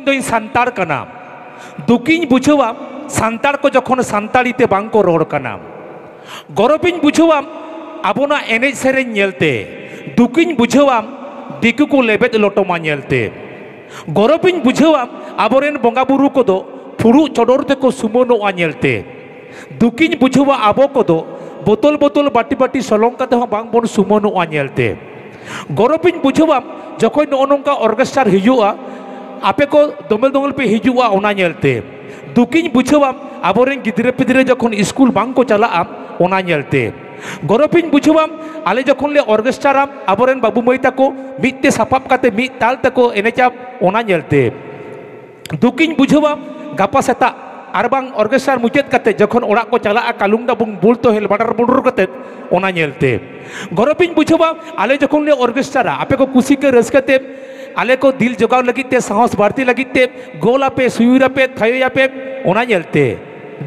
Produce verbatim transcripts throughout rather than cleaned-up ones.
ᱫᱚᱧ ᱥᱟᱱᱛᱟᱲ ᱠᱟᱱᱟ᱾ ᱫᱩᱠᱤᱧ ᱵᱩᱡᱷᱟᱹᱣᱟ ᱥᱟᱱᱛᱟᱲ ᱠᱚ ᱡᱚᱠᱷᱚᱱ ᱥᱟᱱᱛᱟᱲᱤ ᱛᱮ ᱵᱟᱝ ᱠᱚ ᱨᱚᱲ ᱠᱟᱱᱟ᱾ ᱜᱚᱨᱚᱵᱤᱧ ᱵᱩᱡᱷᱟᱹᱣᱟ ᱟᱵᱚᱱᱟᱜ ᱮᱱᱮᱡ ᱥᱮᱨᱮᱧ ᱧᱮᱞᱛᱮ᱾ ᱫᱩᱠᱤᱧ ᱵᱩᱡᱷᱟᱹᱣᱟ ᱫᱤᱠᱩ ᱠᱚ ᱞᱮᱵᱮᱫ ᱞᱚᱴᱚᱢᱟ ᱧᱮᱞᱛᱮ᱾ ᱜᱚᱨᱚᱵᱤᱧ ᱵᱩᱡᱷᱟᱹᱣᱟ ᱟᱵᱚᱨᱮᱱ ᱵᱚᱸᱜᱟ ᱵᱩᱨᱩ ᱠᱚᱫᱚ ᱯᱷᱩᱲᱩᱜ ᱪᱚᱰᱚᱨ ᱛᱮᱠᱚ ᱥᱩᱢᱟᱹᱱᱚᱜᱼᱟ ᱧᱮᱞᱛᱮ᱾ ᱫᱩᱠᱤᱧ ᱵᱩᱡᱷᱟᱹᱣᱟ ᱟᱵᱚ ᱠᱚᱫᱚ ᱵᱳᱛᱳᱞ ᱵᱳᱛᱳᱞ ᱵᱟᱹᱴᱤ ᱵᱟᱹᱴᱤ ᱥᱚᱞᱚᱝ ᱠᱟᱛᱮ ᱦᱚᱸ ᱵᱟᱝ ᱵᱚᱱ ᱥᱩᱢᱟᱹᱱᱚᱜᱼᱟ ᱧᱮᱞᱛᱮ᱾ ᱜᱚᱨᱚᱵᱤᱧ ᱵᱩᱡᱷᱟᱹᱣᱟ ᱡᱚᱠᱷᱚᱱ ᱱᱚᱜᱼᱚ ᱱᱚᱝᱠᱟ ᱚᱨᱠᱮᱥᱴᱟᱨ ᱦᱩᱭᱩᱜᱼᱟ, ᱟᱯᱮ ᱠᱚ ᱫᱚᱢᱮᱞ ᱫᱚᱢᱮᱞ ᱯᱮ ᱦᱤᱡᱩᱜᱼᱟ ᱚᱱᱟ ᱧᱮᱞᱛᱮ᱾ ᱫᱩᱠᱤᱧ ᱵᱩᱡᱷᱟᱹᱣᱟ ᱟᱵᱚᱨᱮᱱ ᱜᱤᱫᱽᱨᱟᱹ ᱯᱤᱫᱽᱨᱟᱹ ᱡᱚᱠᱷᱚᱱ ᱥᱠᱩᱞ ᱵᱟᱝ ᱠᱚ ᱪᱟᱞᱟᱜᱼᱟ ᱚᱱᱟ ᱧᱮᱞᱛᱮ᱾ ᱜᱚᱨᱚᱵᱤᱧ ᱵᱩᱡᱷᱟᱹᱣᱟ ᱟᱞᱮ ᱡᱚᱠᱷᱚᱱ ᱞᱮ ᱚᱨᱠᱮᱥᱴᱟᱨᱟ, ᱟᱵᱚᱨᱮᱱ ᱵᱟᱹᱵᱩ ᱢᱟᱹᱭ ᱛᱟᱠᱚ ᱢᱤᱫ ᱛᱮ ᱥᱟᱯᱟᱵ ᱠᱟᱛᱮ ᱢᱤᱫ ᱛᱟᱞ ᱛᱮᱠᱚ ᱮᱱᱮᱡᱟ ᱚᱱᱟ ᱧᱮᱞᱛᱮ᱾ ᱫᱩᱠᱤᱧ ᱵᱩᱡᱷᱟᱹᱣᱟ ᱜᱟᱯᱟ ᱥᱮᱛᱟᱜ ᱟᱨ ᱵᱟᱝ ᱚᱨᱠᱮᱥᱴᱟᱨ ᱢᱩᱪᱟᱹᱫ ᱠᱟᱛᱮ ᱡᱚᱠᱷᱚᱱ ᱚᱲᱟᱜ ᱠᱚ ᱪᱟᱞᱟᱜᱼᱟ ᱠᱟᱞᱩᱝ ᱰᱟᱵᱩᱝ ᱵᱩᱞ ᱛᱚᱦᱮᱞ ᱵᱟᱰᱟᱨ ᱵᱩᱰᱩᱨ ᱠᱟᱛᱮ ᱚᱱᱟ ᱧᱮᱞᱛᱮ᱾ ᱜᱚᱨᱚᱵᱤᱧ ᱵᱩᱡᱷᱟᱹᱣᱟ ᱟᱞᱮ ᱡᱚᱠᱷᱚᱱ ᱞᱮ ᱚᱨᱠᱮᱥᱴᱟᱨᱟ, ᱟᱯᱮ ᱠᱚ ᱠᱩᱥᱤ ᱠᱚ ᱨᱟᱹᱥᱠᱟᱹ ᱛᱮ ᱟᱞᱮ ᱠᱚ ᱫᱤᱞ ᱡᱚᱜᱟᱣ ᱞᱟᱹᱜᱤᱫ ᱛᱮ, ᱥᱟᱦᱚᱥ ᱵᱟᱹᱲᱛᱤ ᱞᱟᱹᱜᱤᱫ ᱛᱮ ᱜᱳᱞ ᱟᱯᱮ, ᱥᱩᱭᱩᱨ ᱟᱯᱮ, ᱛᱷᱟᱭᱚᱭ ᱟᱯᱮ, ᱚᱱᱟ ᱧᱮᱞᱛᱮ᱾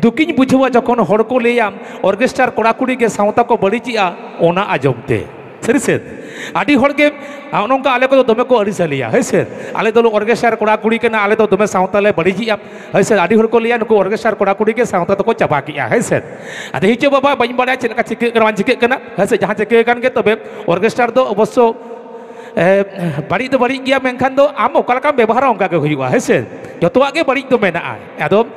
ᱫᱩᱠᱤᱧ ᱵᱩᱡᱷᱟᱹᱣᱟ ᱡᱚᱠᱷᱚᱱ ᱦᱚᱲ ᱠᱚ ᱞᱟᱹᱭᱟ ᱚᱨᱠᱮᱥᱴᱟᱨ ᱠᱚᱲᱟ ᱠᱩᱲᱤ ᱜᱮ ᱥᱟᱶᱛᱟ ᱠᱚ ᱵᱟᱹᱲᱤᱡᱮᱜᱼᱟ, ᱚᱱᱟ ᱟᱸᱡᱚᱢ ᱛᱮ᱾ ᱥᱟᱹᱨᱤ ᱥᱮ? ᱟᱹᱰᱤ ᱦᱚᱲ ᱜᱮ ᱱᱚᱜᱼᱚ ᱱᱚᱝᱠᱟ ᱟᱞᱮ ᱠᱚᱫᱚ ᱫᱚᱢᱮ ᱠᱚ ᱟᱹᱲᱤᱥ ᱟᱞᱮᱭᱟ, ᱦᱳᱭ ᱥᱮ? ᱟᱞᱮ ᱫᱚ ᱚᱨᱠᱮᱥᱴᱟᱨ ᱠᱚᱲᱟ ᱠᱩᱲᱤ ᱠᱟᱱᱟ, ᱟᱞᱮ ᱫᱚ ᱫᱚᱢᱮ ᱥᱟᱶᱛᱟ ᱞᱮ ᱵᱟᱹᱲᱤᱡᱮᱜᱼᱟ, ᱦᱳᱭ ᱥᱮ? ᱟᱹᱰᱤ ᱦᱚᱲ ᱠᱚ ᱞᱟᱹᱭᱟ ᱱᱩᱠᱩ ᱚᱨᱠᱮᱥᱴᱟᱨ ᱠᱚᱲᱟ ᱠᱩᱲᱤ ᱜᱮ ᱥᱟᱶᱛᱟ ᱫᱚᱠᱚ ᱪᱟᱵᱟ ᱠᱮᱜᱼᱟ, ᱦᱳᱭ ᱥᱮ? ᱟᱫᱚ ᱦᱤᱡᱩᱜ ᱵᱟᱵᱟ, ᱵᱟᱹᱧ ᱵᱟᱲᱟᱭᱟ ᱪᱮᱫ ᱞᱮᱠᱟ ᱪᱤᱠᱟᱹᱜ ᱠᱟᱱᱟ ᱵᱟᱝ ᱪᱤᱠᱟᱹᱜ ᱠᱟᱱᱟ, ᱦᱳᱭ ᱥᱮ? ᱡᱟᱦᱟᱸ ᱪᱤᱠᱟᱹ ᱟᱠᱟᱱ ᱜᱮ, ᱛᱚᱵᱮ ᱚᱨᱠᱮᱥᱴᱟᱨ ᱫᱚ ᱚᱵᱚᱥᱥᱚ ᱮ, ᱵᱟᱹᱲᱤᱡ ᱫᱚ ᱵᱟᱹᱲᱤᱡ ᱜᱮᱭᱟ, ᱢᱮᱱᱠᱷᱟᱱ ᱫᱚ ᱟᱢ ᱚᱠᱟ ᱞᱮᱠᱟᱢ ᱵᱮᱵᱚᱦᱟᱨᱟ ᱚᱱᱠᱟ ᱜᱮ ᱦᱩᱭᱩᱜᱼᱟ, ᱦᱮᱸ ᱥᱮ? ᱡᱚᱛᱚᱣᱟᱜ ᱜᱮ ᱵᱟᱹᱲᱤᱡ ᱫᱚ ᱢᱮᱱᱟᱜᱼᱟ᱾ ᱟᱫᱚ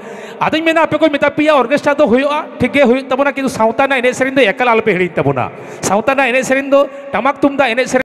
ᱟᱫᱚᱧ ᱢᱮᱱᱟ ᱟᱯᱮ ᱠᱚᱧ ᱢᱮᱛᱟ ᱯᱮᱭᱟ, ᱚᱨᱠᱮᱥᱴᱟᱨ ᱫᱚ ᱦᱩᱭᱩᱜᱼᱟ, ᱴᱷᱤᱠ ᱜᱮ ᱦᱩᱭᱩᱜ ᱛᱟᱵᱚᱱᱟ, ᱠᱤᱱᱛᱩ ᱥᱟᱶᱛᱟ ᱨᱮᱱᱟᱜ ᱮᱱᱮᱡ ᱥᱮᱨᱮᱧ ᱫᱚ ᱮᱠᱟᱞ ᱟᱞᱚᱯᱮ ᱦᱤᱲᱤᱧ ᱛᱟᱵᱚᱱᱟ᱾ ᱥᱟᱶᱛᱟ ᱨᱮᱱᱟᱜ ᱮᱱᱮᱡ ᱥᱮᱨᱮᱧ ᱫᱚ ᱴᱟᱢᱟᱠ ᱛᱩᱢᱫᱟᱜ ᱮᱱᱮᱡ ᱥᱮᱨᱮᱧ